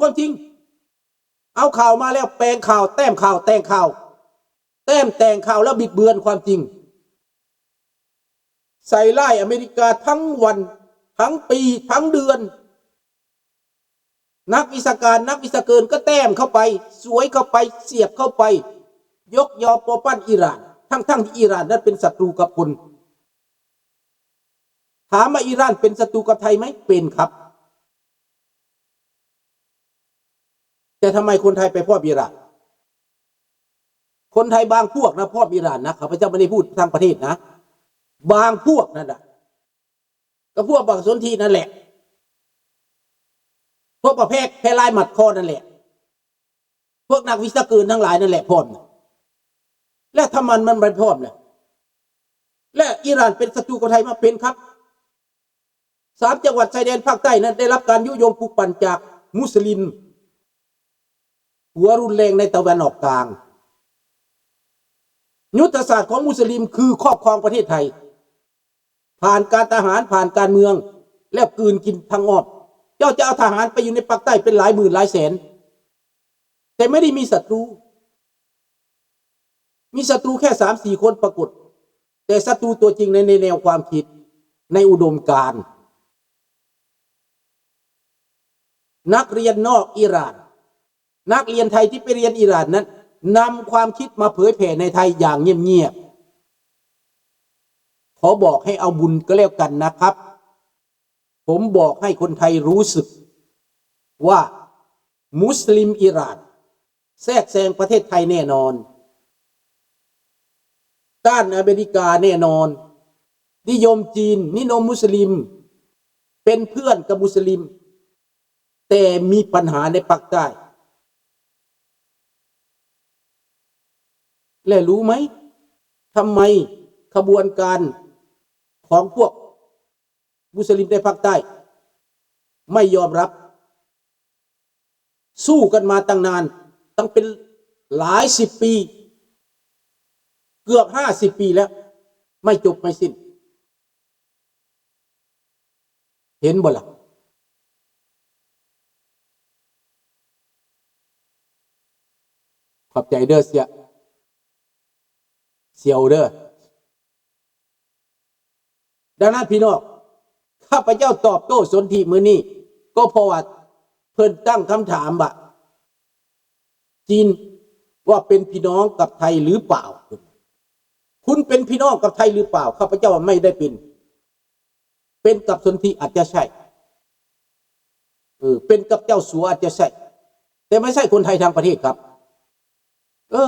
ຄວາມຈິງ. ເອົາຂ່າວມາແລ້ວແປງຂ່າວ, ແຕ້ມຂ່າວ, ແຕ່ງຂ່າວ, ແຕ້ມແຕ່ງຂ່າວແລ້ວບິດເບືອນຄວາມຈິງ. ໃສ່ຮ້າຍອາເມລິກາທັງວັນ, ທັງປີ, ທັງເດືອນ. ນັກວິຊາການ, ນັກວິຊາເກີນກໍແຕ້ມເຂົ້າໄປ, ສວຍເຂົ້າໄປ, ສຽບເຂົ້າໄປ, ຍົກຍໍປົວປັ້ນອີຣານ, ທັງໆທີ່ອີຣານນັ້ນເປັນສັດຕູກັບຄົນ. ຖາມວ່າອີຣານເປັນສັດຕູກັບໄທໄໝ? ເປັນຄັບ. ແຕ່ທຳໄມຄົນໄທໄປພ້ອມອີຣານ? ຄົນໄທບາງພວກນະພ້ອມອີຣານນະ, ຂ້າພະເຈົ້າບໍ່ໄດ້ພູດທັງປະເທດນະ, ບາງພວກນັ້ນນະ. ກໍພວກບັກສົນທິນັ້ນແຫຼະ, ພວກປະແພກແພລາຍໝັດຄໍນັ້ນແຫຼະ, ພວກນັກວິຊາການທັງຫຼາຍນັ້ນແຫຼະພ້ອມນະ. ແລະທຳໄມມັນບໍ່ພ້ອມລະ? ແລະອີຣານເປັນສັດຕູກັບໄທມາ? ເປັນຄັບ. ສາມຈັງຫວັດຊາຍແດນພາກໃຕ້ນັ້ນໄດ້ຮັບການຍຸຍົງປຸກປັ່ນຈາກມຸສລິມ ຫົວຮຸນແຮງໃນຕາເວັນອອກກາງ. ຍຸດທະສາດຂອງມຸສລິມຄືຄອບຄອງປະເທດໄທ, ຜ່ານການທະຫານ, ຜ່ານການເມືອງ, ແລ້ວກືນກິນທາງອ້ອມ. ເຈົ້າຈະເອົາທະຫານໄປຢູ່ໃນປາກໃຕ້ເປັນຫຼາຍໝື່ນຫຼາຍແສນ, ແຕ່ໄມ່ໄດ້ມີສັດຕູ. ມີສັດຕູແຄ່ສາມສີ່ຄົນປາກົດ, ແຕ່ສັດຕູຕົວຈິງໃນ, ໃນແນວຄວາມຄິດ, ໃນອຸດົມການ. ນັກຮຽນນອກອີຣານ, ນັກຮຽນໄທທີ່ໄປຮຽນອີຣານນັ້ນ ນຳຄວາມຄິດມາເຜີຍແຜ່ໃນໄທຢ່າງງຽບໆ. ຂໍບອກໃຫ້ເອົາບຸນກໍແລ້ວກັນນະຄັບ. ຜົມບອກໃຫ້ຄົນໄທຮູ້ສຶກວ່າ ມຸສລິມອີຣານແຊກແຊງປະເທດໄທແນ່ນອນ, ຕ້ານອາເມລິກາແນ່ນອນ, ນິຍົມຈີນ, ນິຍົມມຸສລິມ, ເປັນເພື່ອນກັບມຸສລິມ, ແຕ່ມີປັນຫາໃນພາກໃຕ້. ແລະຮູ້ໄໝ ທຳໄມຂະບວນການຂອງພວກ ມຸສລິມໃນພາກໃຕ້ໄມ່ຍອມຮັບ, ສູ້ກັນມາຕັ້ງນານ, ຕັ້ງເປັນຫຼາຍສິບປີ, ເກືອບຫ້າສິບປີແລ້ວ, ໄມ່ຈົບໄມ່ສິ້ນ. ເຫັນບໍ່ລະ? ຂອບໃຈເດີ ເສຍ ສຽວເດີ. ດັ່ງນັ້ນພີ່ນ້ອງ, ຂ້າພະເຈົ້າຕອບໂຕ້ສົນທິມື້ນີ້ ກໍເພາະວ່າເພິ່ນຕັ້ງຄຳຖາມວ່າ ຈີນວ່າເປັນພີ່ນ້ອງກັບໄທຫຼືເປົ່າ? ຄຸນເປັນພີ່ນ້ອງກັບໄທຫຼືເປົ່າ? ຂ້າພະເຈົ້າວ່າໄມ່ໄດ້ເປັນ. ເປັນກັບສົນທິອາດຈະໃຊ່, ເອີ ເປັນກັບເຈົ້າສັວອາດຈະໃຊ່, ແຕ່ໄມ່ໃຊ່ຄົນໄທທັງປະເທດຄັບ. ເອີ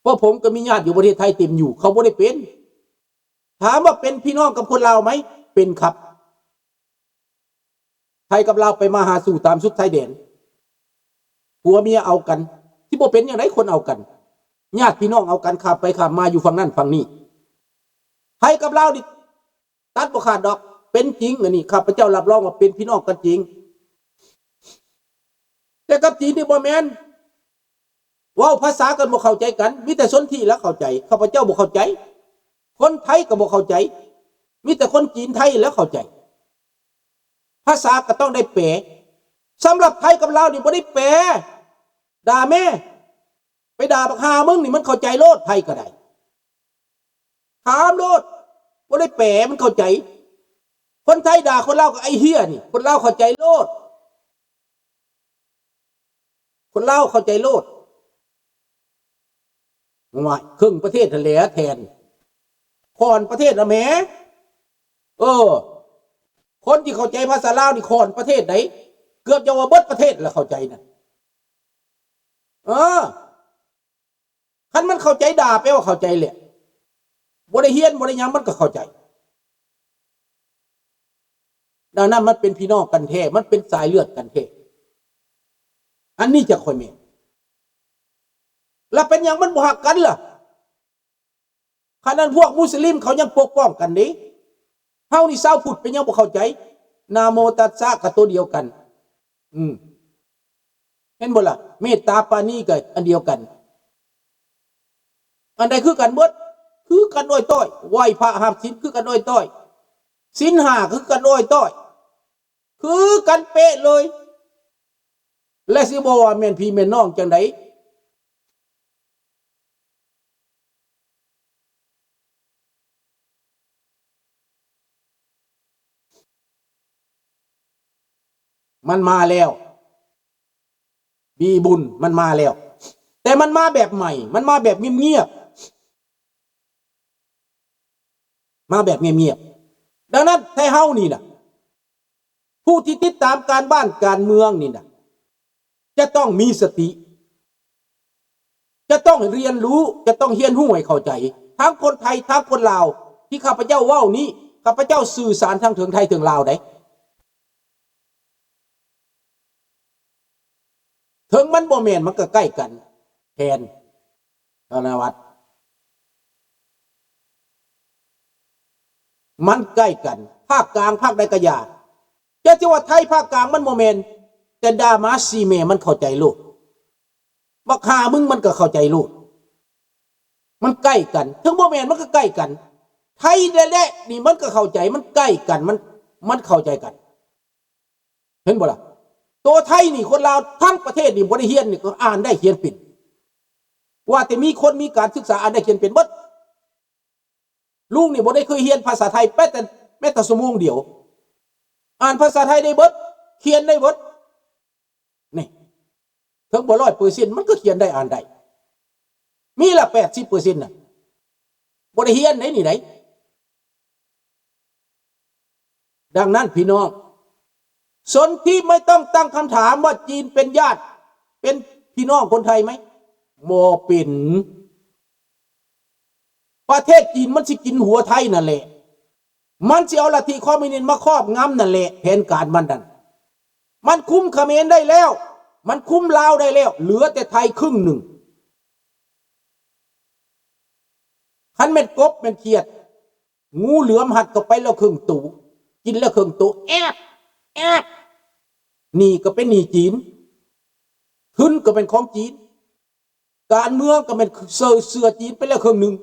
ເພາະຜົມກໍມີຍາດຢູ່ປະເທດໄທເຕັມຢູ່, ເຂົາບໍ່ໄດ້ເປັນ. ຖາມວ່າເປັນພີ່ນ້ອງກັບຄົນລາວໄໝ? ເປັນຄັບ. ໄທກັບລາວໄປມາຫາສູ່ຕາມສຸດຊາຍແດນ, ຜົວເມຍເອົາກັນ, ຊິບໍ່ເປັນຫຍັງໃດ ຄົນເອົາກັນ, ຍາດພີ່ນ້ອງເອົາກັນ ຂ້າມໄປຂ້າມມາຢູ່ຝັ່ງນັ້ນຝັ່ງນີ້. ໄທກັບລາວນີ້ຕັດບໍ່ຂາດດອກ, ເປັນຈິງ. ອັນນີ້ຂ້າພະເຈົ້າຮັບຮອງວ່າເປັນພີ່ນ້ອງກັນຈິງ. ແຕ່ກັບຈີນນີ້ບໍ່ແມ່ນ. ເວົ້າພາສາກັນບໍ່ເຂົ້າໃຈກັນ, ມີແຕ່ສົນທິລະເຂົ້າໃຈ, ຂ້າພະເຈົ້າບໍ່ເຂົ້າໃຈ, ຄົນໄທກໍບໍ່ເຂົ້າໃຈ, ມີແຕ່ຄົນຈີນໄທລະເຂົ້າໃຈ. ພາສາກໍຕ້ອງໄດ້ແປ. ສຳລັບໄທກັບລາວນີ້ບໍ່ໄດ້ແປ. ດ່າແມ່, ໄປດ່າບັກຫ່າມຶງນີ້ ມັນເຂົ້າໃຈໂລດ, ໄທກໍໄດ້. ຖາມໂລດ, ບໍ່ໄດ້ແປ, ມັນເຂົ້າໃຈ. ຄົນໄທດ່າຄົນລາວກໍໄອ້ເຫ້ຍນີ້, ຄົນລາວເຂົ້າໃຈໂລດ. ຄົນລາວເຂົ້າໃຈໂລດ. ຫວຍ ເຄິ່ງປະເທດຫັ້ນແຫຼະແທນ, ຂ້ອນປະເທດລະແໝ. ເອີ ຄົນທີ່ເຂົ້າໃຈພາສາລາວນີ້ຂ້ອນປະເທດໃດ, ເກືອບຈະວ່າເບິດປະເທດລະເຂົ້າໃຈນະ. ເອີ ຄັນມັນເຂົ້າໃຈດ່າ ແປວ່າເຂົ້າໃຈແຫຼະ, ບໍ່ໄດ້ຮຽນ ບໍ່ໄດ້ຫຍັງ ມັນກໍເຂົ້າໃຈ. ດັ່ງນັ້ນມັນເປັນພີ່ນ້ອງກັນແທ້, ມັນເປັນສາຍເລືອດກັນແທ້. ອັນນີ້ຈະຄ່ອຍແມ່ນ. ລະເປັນຫຍັງມັນບໍ່ຮັກກັນລະ? ຂະໜາດພວກມຸສລິມເຂົາຍັງປົກປ້ອງກັນເດ້. ເຮົານີ້ຊາວພຸດເປັນຫຍັງບໍ່ເຂົ້າໃຈ? ນະໂມຕັດສະກໍຕົວດຽວກັນ. ອືມ ເຫັນບໍ່ລະ? ເມດຕາປານີກໍອັນດຽວກັນ. ອັນໃດຄືກັນເບິດ, ຄືກັນອ້ອຍຕ້ອຍ. ໄຫວ້ພະຮັບສິນຄືກັນອ້ອຍຕ້ອຍ. ສິນຫ້າຄືກັນອ້ອຍຕ້ອຍ. ຄືກັນເປະເລີຍ. ແລະ ຊິບໍ່ວ່າແມ່ນພີ່ແມ່ນນ້ອງຈັ່ງໃດ? ມັນມາແລ້ວ ບີບຸນ ມັນມາແລ້ວ ແຕ່ມັນມາແບບໃໝ່ ມັນມາແບບງຽບໆ ມາແບບງຽບໆ. ດັ່ງນັ້ນ ໄທເຮົານີ້ນະ ຜູ້ທີ່ຕິດຕາມການບ້ານການເມືອງນີ້ນະ ຈະຕ້ອງມີສະຕິ ຈະຕ້ອງຮຽນຮູ້ ຈະຕ້ອງຮຽນຮູ້ໃຫ້ເຂົ້າໃຈ ທັງຄົນໄທ ທັງຄົນລາວ ທີ່ຂ້າພະເຈົ້າເວົ້ານີ້ ຂ້າພະເຈົ້າສື່ສານທັງເຖິງໄທເຖິງລາວໃດ. ເຖິງມັນບໍ່ແມ່ນ ມັນກໍໃກ້ກັນ ແທນ ທະນະວັດ ມັນໃກ້ກັນ ພາກກາງພາກໃດກະຢ່າ ຈະ ຈະວ່າໄທພາກກາງມັນບໍ່ແມ່ນ ແຕ່ດ່າມາສີ່ແມ່ມັນເຂົ້າໃຈໂລດ ບັກຫ່າມຶງມັນກໍເຂົ້າໃຈໂລດ ມັນໃກ້ກັນ ເຖິງບໍ່ແມ່ນມັນກໍໃກ້ກັນ ໄທແທ້ໆນີ້ມັນກໍເຂົ້າໃຈ ມັນໃກ້ກັນ ມັນ ມັນເຂົ້າໃຈກັນ. ເຫັນບໍ່ລະ? ໂຕໄທນີ້ ຄົນລາວທັງປະເທດນີ້ ບໍ່ໄດ້ຮຽນນີ້ ກໍອ່ານໄດ້ຂຽນເປັນ ວ່າແຕ່ມີຄົນມີການສຶກສາ ອ່ານໄດ້ຂຽນເປັນເບິດ. ລຸງນີ້ບໍ່ໄດ້ເຄີຍຮຽນພາສາໄທແມ້ແຕ່ ແມ້ແຕ່ຊົ່ວໂມງດຽວ ອ່ານພາສາໄທໄດ້ເບິດ ຂຽນໄດ້ເບິດ. ນີ້ ເຖິງບໍ່ຮ້ອຍເປີເຊັນ ມັນກໍຂຽນໄດ້ອ່ານໄດ້ ມີລະແປດສິບເປີເຊັນນະ ບໍ່ໄດ້ຮຽນໃດນີ້ໃດ. ດັ່ງນັ້ນພີ່ນ້ອງ ສົນທິ ໄມ່ຕ້ອງຕັ້ງຄຳຖາມວ່າຈີນເປັນຍາດ ເປັນພີ່ນ້ອງຄົນໄທໄໝ? ບໍ່ເປັນ. ປະເທດຈີນມັນຊິກິນຫົວໄທນັ້ນແຫຼະ ມັນຊິເອົາລັດທິຄອມມິວນິດມາຄອບງຳນັ້ນແຫຼະ ແຜນການມັນນັ້ນ ມັນຄຸມຂະເໝນໄດ້ແລ້ວ ມັນຄຸມລາວໄດ້ແລ້ວ ເຫຼືອແຕ່ໄທຄຶ່ງໜຶ່ງ. ຄັນແມ່ນກົບແມ່ນຂຽດ ງູເຫຼືອມຮັດເຂົ້າໄປແລ້ວເຄິ່ງໂຕ ກິນແລ້ວເຄິ່ງໂຕ ແອບ ແອບ ໜີ້ກໍເປັນໜີ້ຈີນ ທຶນກໍເປັນຂອງຈີນ ການເມືອງກໍແມ່ນເຊື່ອ ເຊື່ອຈີນໄປແລ້ວເຄິ່ງໜຶ່ງ.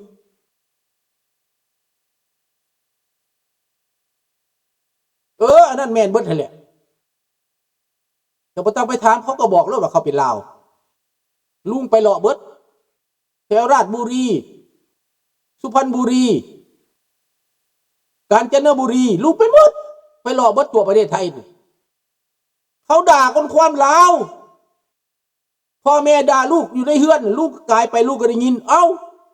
ເອີ ອັນນັ້ນແມ່ນເບິດຫັ້ນແຫຼະ ເຈົ້າບໍ່ຕ້ອງໄປຖາມ ເຂົາກໍບອກໂລດວ່າເຂົາເປັນລາວ. ລຸງໄປເລາະເບິດ ແຖວລາດບຸຣີ ສຸພັນບຸຣີ ການຈະນະບຸຣີ ລຸງໄປໝົດ ໄປເລາະເບິດທົ່ວປະເທດໄທນີ້ ເຂົາດ່າຄົນຄວາມລາວ. ພໍ່ແມ່ດ່າລູກຢູ່ໃນເຮືອນ ລູກກາຍໄປ ລູກກໍໄດ້ຍິນ ເອົ້າ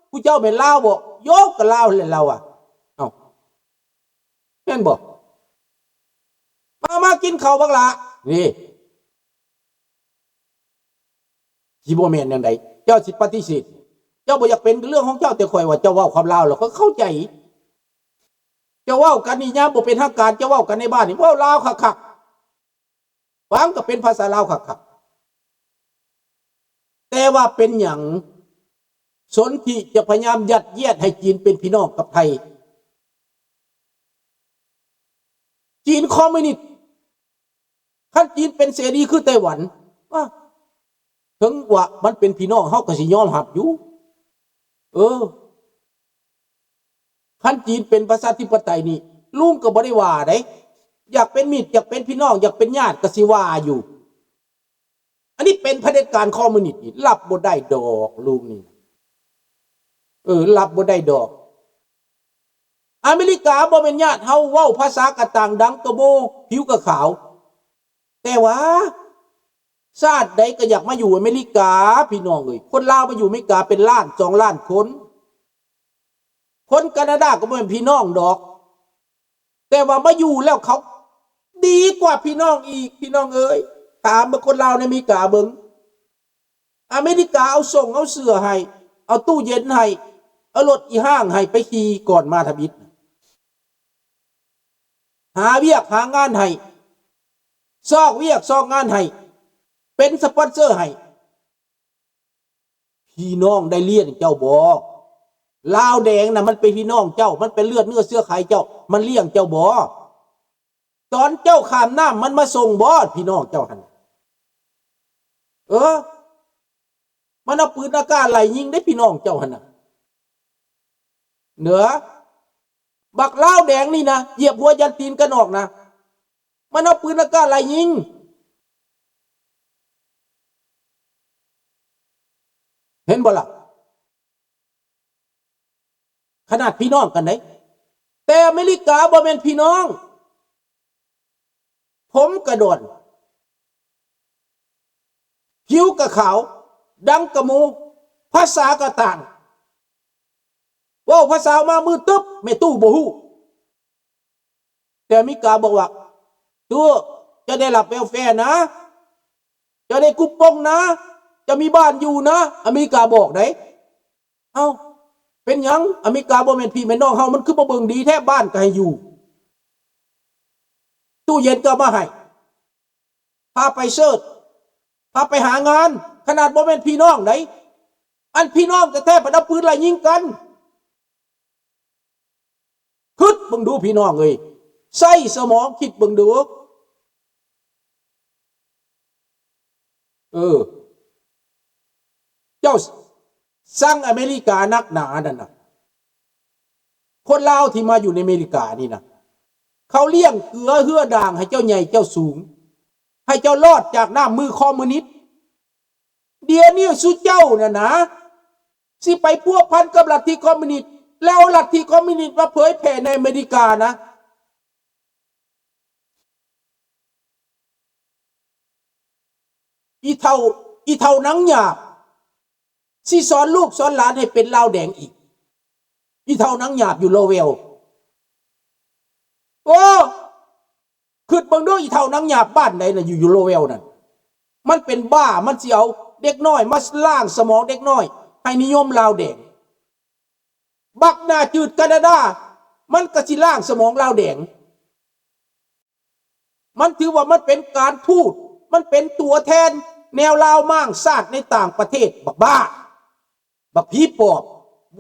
ຜູ້ເຈົ້າແມ່ນລາວບໍ່? ໂຍ ກໍລາວແຫຼະລາວວ່າ ເອົ້າ ແມ່ນບໍ່? ມາ ມາກິນເຂົ້າບັກຫຼ້າ ນີ້ ຊິບໍ່ແມ່ນແນວໃດ? ເຈົ້າຊິປະຕິເສດ ເຈົ້າບໍ່ຢາກເປັນ ເລື່ອງຂອງເຈົ້າ ແຕ່ຂ້ອຍວ່າເຈົ້າເວົ້າຄວາມລາວແລ້ວ ຂ້ອຍເຂົ້າໃຈ. ເຈົ້າເວົ້າກັນນີ້ ຍາມບໍ່ເປັນທາງການ ເຈົ້າເວົ້າກັນໃນບ້ານນີ້ ເວົ້າລາວຄັກໆ ຟັງກໍເປັນພາສາລາວຄັກໆ. ແຕ່ວ່າເປັນຫຍັງສົນທິຈະພະຍາຍາມຍັດຢຽດໃຫ້ຈີນເປັນພີ່ນ້ອງກັບໄທ? ຈີນຄອມມິວນິດ ຄັນຈີນເປັນເສລີຄືໄຕ້ຫວັນ ເຖິງວ່າມັນເປັນພີ່ນ້ອງ ເຮົາກໍຊິຍອມຮັບຢູ່. ເອີ ຄັນຈີນເປັນປະຊາທິປະໄຕນີ້ ລຸງກໍບໍ່ໄດ້ວ່າໃດ ຢາກເປັນມິດ ຢາກເປັນພີ່ນ້ອງ ຢາກເປັນຍາດກໍຊິວ່າຢູ່. ອັນນີ້ເປັນຜະເດັດການຄອມມິວນິດນີ້ ຮັບບໍ່ໄດ້ດອກ ລຸງນີ້ ເອີ ຮັບບໍ່ໄດ້ດອກ. ອາເມລິກາບໍ່ແມ່ນຍາດເຮົາ ເວົ້າພາສາກະຕ່າງ ດັງກະໂມ ຜິວກະຂາວ ແຕ່ວ່າຊາດໃດກໍຢາກມາຢູ່ອາເມລິກາ ພີ່ນ້ອງເອີຍ. ຄົນລາວມາຢູ່ອາເມລິກາເປັນລ້ານ ສອງລ້ານຄົນ. ຄົນການາດາກໍບໍ່ແມ່ນພີ່ນ້ອງດອກ ແຕ່ວ່າມາຢູ່ແລ້ວເຂົາດີກວ່າພີ່ນ້ອງອີກ ພີ່ນ້ອງເອີຍ. ຖາມເບິ່ງຄົນລາວໃນອາເມລິກາເບິ່ງ ອາເມລິກາເອົາສົ້ງເອົາເສື້ອໃຫ້ ເອົາຕູ້ເຢັນໃຫ້ ເອົາລົດອີຫ້າງໃຫ້ໄປຂີ່ກ່ອນມາທຳອິດ ຫາວຽກຫາງານໃຫ້ ຊອກວຽກຊອກງານໃຫ້ ເປັນສະປອນເຊີໃຫ້. ພີ່ນ້ອງໄດ້ລ້ຽງເຈົ້າບໍ່? ລາວແດງນະ ມັນເປັນພີ່ນ້ອງເຈົ້າ ມັນເປັນເລືອດເນື້ອເຊື້ອໄຂເຈົ້າ ມັນລ້ຽງເຈົ້າບໍ່? ຕອນເຈົ້າຂ້າມນ້ຳ ມັນມາສົ່ງບໍ່ ພີ່ນ້ອງເຈົ້າຫັ້ນ? ເອີ ມັນເອົາປືນອາກາດໄລ່ຍິງເດ້ ພີ່ນ້ອງເຈົ້າຫັ້ນນະ. ເໜືອ ບັກລາວແດງນີ້ນະ ຢຽບຫົວຢັນຕີນກັນອອກນະ ມັນເອົາປືນອາກາດໄລ່ຍິງ. ເຫັນບໍ່ລະ? ຂະໜາດພີ່ນ້ອງກັນເດ້ ແຕ່ອາເມລິກາບໍ່ແມ່ນພີ່ນ້ອງ. ຜົມກະດອນ ຜິວກະຂາວ ດັງກະໝູ ພາສາກະຕ່າງ ເວົ້າພາສາອອກມາມືຕຶບ ແມ່ຕູ້ບໍ່ຮູ້. ແຕ່ອາເມລິກາບອກວ່າ ຕູ້ ເຈົ້າໄດ້ຮັບເວລແຟນະ ເຈົ້າໄດ້ກຸບປົງນະ ເຈົ້າມີບ້ານຢູ່ນະ ອາເມລິກາບອກໄດ໋. ເອົ້າ ເປັນຫຍັງ ອາເມລິກາບໍ່ແມ່ນພີ່ແມ່ນນ້ອງເຮົາ ມັນຄືບໍ່ເບິ່ງດີແທ້ ບ້ານກໍໃຫ້ຢູ່ ຕູ້ເຢັນກໍເອົາມາໃຫ້ ພາໄປເສີດ ພາໄປຫາງານ ຂະໜາດບໍ່ແມ່ນພີ່ນ້ອງໃດ໋ ອັນພີ່ນ້ອງແທ້ໆ ພັດເອົາປືນໄລ່ຍິງກັນ. ຄິດເບິ່ງດູພີ່ນ້ອງເອີຍ ໃຊ້ສະໝອງຄິດເບິ່ງດູ. ເອີ ເຈົ້າຊັງອາເມລິການັກໜານັ້ນນະ ຄົນລາວທີ່ມາຢູ່ໃນອາເມລິການີ້ນະ ເຂົາລ້ຽງເກືອເຮືອດ່າງໃຫ້ເຈົ້າໃຫຍ່ເຈົ້າສູງ ໃຫ້ເຈົ້າລອດຈາກນ້ຳມືຄອມມູນິດ. ດຽວນີ້ຊຸເຈົ້ານັ້ນນະ ຊິໄປພົວພັນກັບລັດທິຄອມມູນິດ ແລ້ວເອົາລັດທິຄອມມູນິດມາເຜີຍແຜ່ໃນອາເມລິການະ. ອີເຖົ້າ ອີເຖົ້າໜັງຫຍາບ ຊິສອນລູກສອນຫຼານໃຫ້ເປັນລາວແດງອີກ. ອີເຖົ້າໜັງຫຍາບຢູ່ໂລເວວ. ໂອ້ ຄິດເບິ່ງເດີ ອີເຖົ້າໜັງຫຍາບບ້ານໃດນະ ຢູ່ ຢູ່ໂລເວວນັ້ນ ມັນເປັນບ້າ ມັນຊິເອົາເດັກນ້ອຍມາລ້າງສະໝອງເດັກນ້ອຍໃຫ້ນິຍົມລາວແດງ. ບັກໜ້າຈືດການາດາ ມັນກໍຊິລ້າງສະໝອງລາວແດງ. ມັນຖືວ່າມັນເປັນການທູດ ມັນເປັນຕົວແທນແນວລາວມ້າງຊາດໃນຕ່າງປະເທດ. ບັກບ້າ ບັກຜີປອບ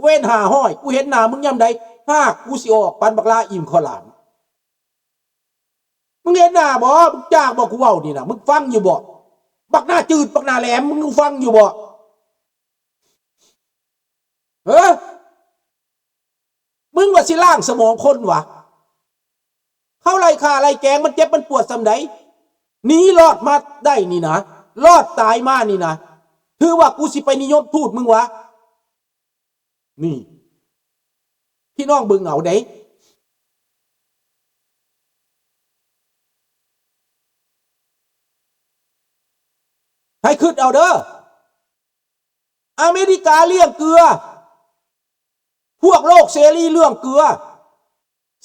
ເວນຫ້າຮ້ອຍ ກູເຫັນໜ້າມຶງຍາມໃດ ຫາກກູຊິອອກປານບັກລາອີ່ມເຂົ້າຫຼາມ. ມຶງເຫັນໜ້າບໍ່? ມຶງຈາກບໍ່ ກູເວົ້ານີ້ນະ ມຶງຟັງຢູ່ບໍ່? ບັກໜ້າຈືດ ບັກໜ້າແຫຼມ ມຶງຟັງຢູ່ບໍ່? ເອີ ມຶງວ່າຊິລ້າງສະໝອງຄົນຫວາ? ເຂົາໄລ່ຂ້າໄລ່ແກງ ມັນເຈັບມັນປວດສ່ຳໃດ? ໜີລອດມາໄດ້ນີ້ນະ ລອດຕາຍມານີ້ນະ ຖືວ່າກູຊິໄປນິຍົມທູດມຶງຫວາ? ນີ້ ພີ່ນ້ອງເບິ່ງເອົາເດ້ ໃຫ້ຄິດເອົາເດີ. ອາເມລິກາລ້ຽງເກືອ ພວກໂລກເສລີລ້ຽງເກືອ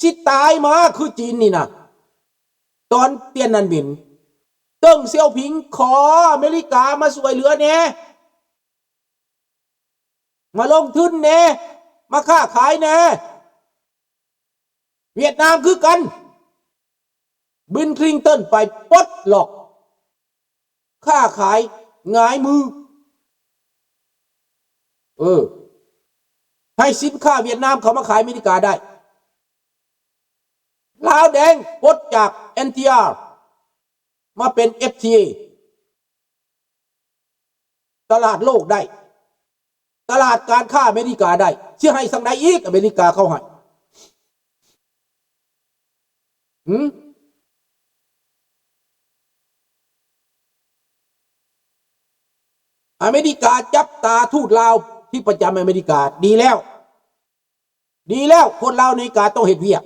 ຊິຕາຍມາຄືຈີນນີ້ນະ. ຕອນຕຽນໜັນເຫມິນ ເຕີງຊຽວຜິງຂໍອາເມລິກາມາຊ່ວຍເຫຼືອແດ່ ມາລົງທຶນແດ່ ມາຄ້າຂາຍແດ່. ຫວຽດນາມຄືກັນ ບິນຄລິງຕັນໄປປົດລັອກ ຄ້າຂາຍຫງາຍມື ເອີ ໃຫ້ສິນຄ້າຫວຽດນາມເຂົ້າມາຂາຍອາເມລິກາໄດ້. ລາວແດງປົດຈາກ ເອັນ ທີ ອາ ມາເປັນ ເອັຟ ທີ ເອ ຕະຫຼາດໂລກໄດ້ ຕະຫຼາດການຄ້າອາເມລິກາໄດ້ ຊິໃຫ້ສ່ຳໃດອີກ ອາເມລິກາເຂົາໃຫ້? ຫື? ອາເມລິກາຈັບຕາທູດລາວທີ່ປະຈຳອາເມລິກາ ດີແລ້ວ. ດີແລ້ວ ຄົນລາວໃນອາເມລິກາຕ້ອງເຮັດວຽກ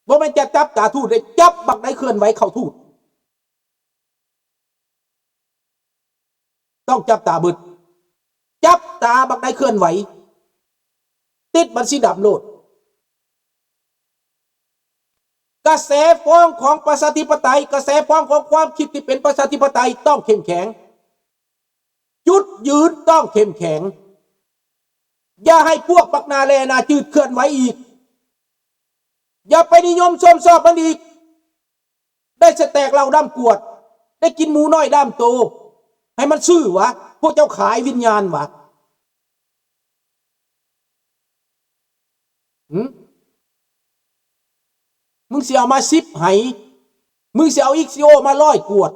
ບໍ່ແມ່ນຈະຈັບຕາທູດເດ້ ຈັບບັກໃດເຄື່ອນໄຫວເຂົ້າທູດ ຕ້ອງຈັບຕາເບິດ ຈັບຕາບັກໃດເຄື່ອນໄຫວ ຕິດບັນຊີດຳໂລດ. ກະແສຟອງຂອງປະຊາທິປະໄຕ ກະແສຟອງຂອງຄວາມຄິດທີ່ເປັນປະຊາທິປະໄຕຕ້ອງເຂັ້ມແຂງ. ຈຸດຢືນຕ້ອງເຂັ້ມແຂງ. ຢ່າໃຫ້ພວກບັກໜ້າແຫຼ້ໜ້າຈືດເຄື່ອນໄຫວອີກ. ຢ່າໄປນິຍົມຊົມຊອບມັນອີກ. ໄດ້ສະແຕັກເຫຼົ້າດຳກວດ, ໄດ້ກິນໝູນ້ອຍດາມໂຕ. ໃຫ້ມັນຊື່ຫວາ? ພວກເຈົ້າຂາຍວິນຍານຫວາ? ຫື? ມຶງຊິເອົາມາສິບໄຫ, ມຶງຊິເອົາອິກຊິໂອມາຮ້ອຍກວດ,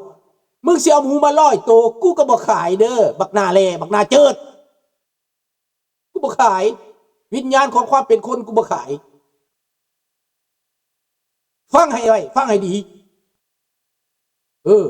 ມຶງຊິເອົາໝູມາຮ້ອຍໂຕ, ກູກໍບໍ່ຂາຍເດີ, ບັກໜ້າແຫຼ້, ບັກໜ້າເຈີດ. ກູບໍ່ຂາຍ. ວິນຍານຂອງຄວາມເປັນຄົນ ກູບໍ່ຂາຍ. ຟັງໃຫ້ໄວ, ຟັງໃຫ້ດີ. ເອີ.